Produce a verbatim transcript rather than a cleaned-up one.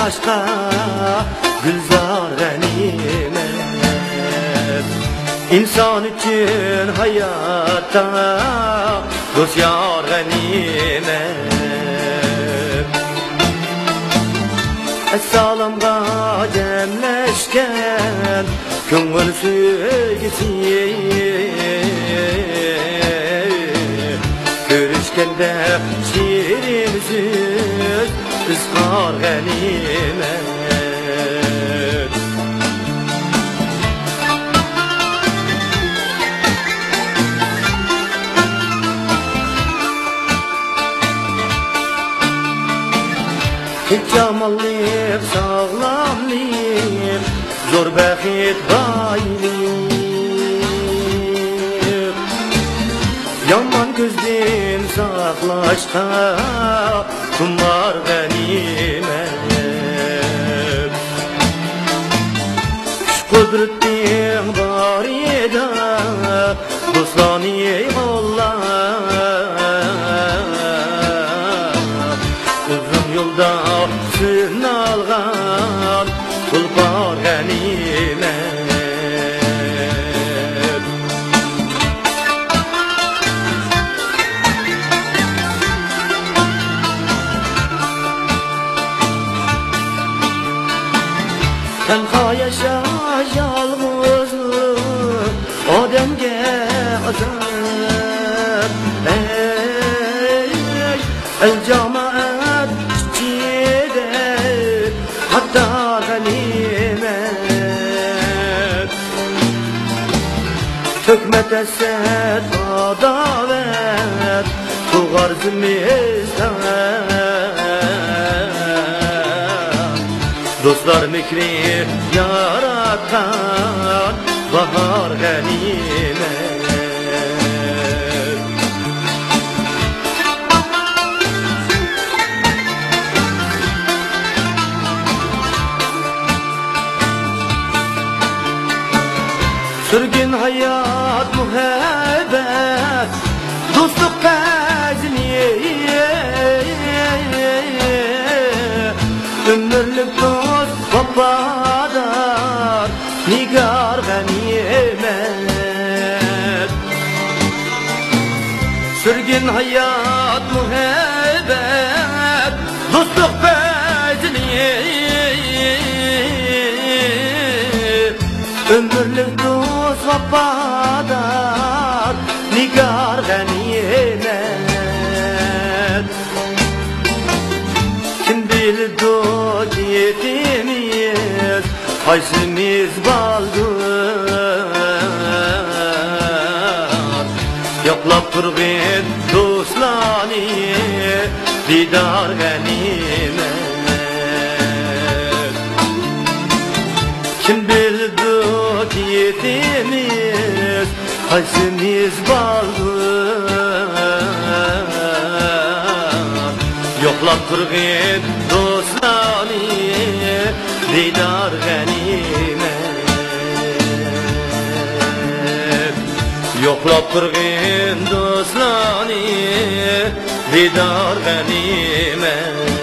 ئاشقا گۈلزار غەنىيمەت. ئىنسان ئۈچۈن ھاياتتا دوست يار غەنىيمەت. ئەسسالامغا جەملەشكەن كۆڭۈل سۆيگۈسى، كۆرۈشكەندە شېرىن سۆز، ئىزھار غەنىيمەت. تىنچ-ئامانلىق، ساغلاملىق، زور بەخت، بايلىق. يامان كۆزدىن ساقلاشقا خۇمار غەنىيمەت. كۈچ-قۇدرىتىڭ بارىدا دوستلارنى قوللا. ئۇزۇن يولدا سىنالغان تۇلپار غەنىيمەت. تەنھا ياشاش يالغۇزلۇق ئادەمگە ئازاب. ئەي، ئەل جامائەت ئىچىدە ھەتتا غەنىيمەت. تۆھمەت، ھەسەت، ئاداۋەت تۇغار زىمىستان. دوستلار مېھرى ياراتقان باھار غەنىيمەت. سۈرگۈن ھايات، مۇھەببەت، دوستلۇق پەيزىنى، ئۆمۈرلۈك دوست، ۋاپادار نىگار غەنىيمەت. سۈرگۈن ھايات، مۇھەببەت، دوستلۇق پەيزىنى، ئۆمۈرلۈك دوست، ۋاپادار نىگار غەنىيمەت. كىم بىلىدۇ كېيپىمىز، قايسىمىز بالدۇر؟ يوقلاپ تۇرغىن دوستلارنى دىدار غەنىيمەت. كىم بىلىدۇ كېيپىمىز، قايسىمىز بالدۇر؟ يوقلاپ تۇرغىن دوستلارنى دىدار غەنىيمەت. يوقلاپ تۇرغىن دوستلارنى دىدار غەنىيمەت.